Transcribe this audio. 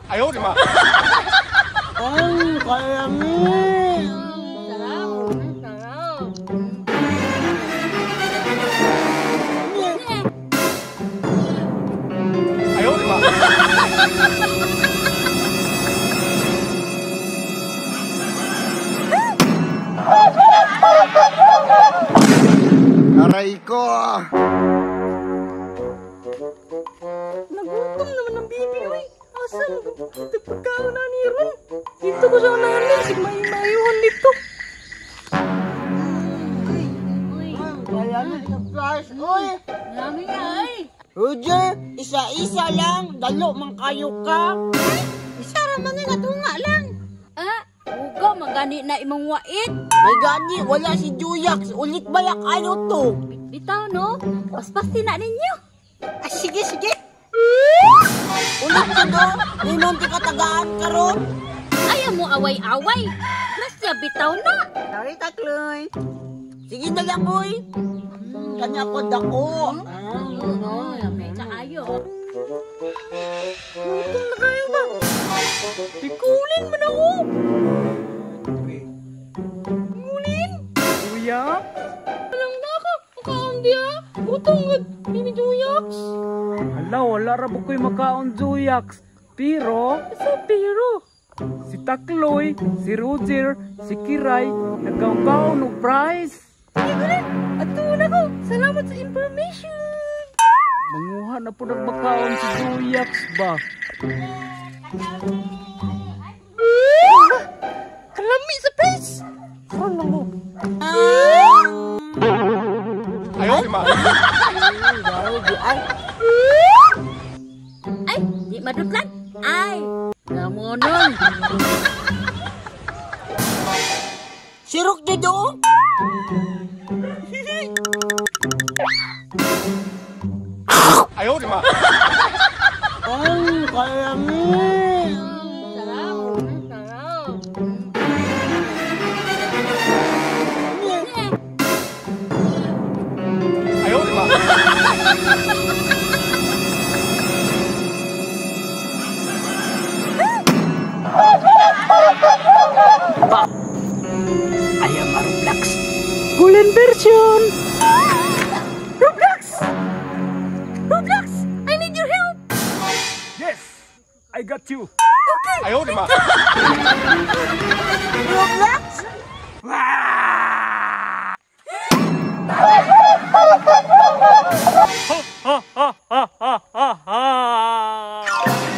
哎呦我的妈！ Ay, kalami! Sarap. Sarap. 哎呦我的妈！ Aray ko! Nagutom naman ang bibi, uy. Asa nagpagkaon na ni Ron? Dito ko sa unahan, sig maayuhan dito. Kalami sa fries, uy! Lami nga ay. Roger, isa-isa lang, dalo man kayo ka. Isa ra man nga tunga lang. Ah, uga magani na imong wait. May gani, wala si Juyax, ulit baya kayo to. Bitaw no, paspasti na ninyo. Ah, sige, sige. Ulit ka do, ninon ti katagaan karon. Ayaw mo away-away. Grasya bitaw na. Sorry, Takloy. Sige na lang, uy. Kanya ko dako. Oo, lami kaayo. Gutom na kayo ba? Pikulin mo na ako. Ngulin? Kuya? Alang na ka. Makaon diya. Gutom nga. Mimi Juyaks. Hala, wala ra ba ko'y makaon, Juyaks. Pero, Sa pero. si Takloy, si Roger, si Kiray, nagkaon-kaon og prize. Sige gulin. Ato na ko. Salamat sa information. Manguha na po nagmakaon si Juyaks ba? Kalami sa face. Karon lang mo. 哎呦我的妈！ Ay, Ay, di madutlan. Ay, gamonon. sirok dito. 哎呦我的妈！ Ay, kalami. Sarap. Sarap. 哎呦我的妈！ I am a Roblox. Golden version! Roblox! Roblox! I need your help! Yes! I got you! 哎呦我的妈！ Roblox? Ha ha ha ha ha ha!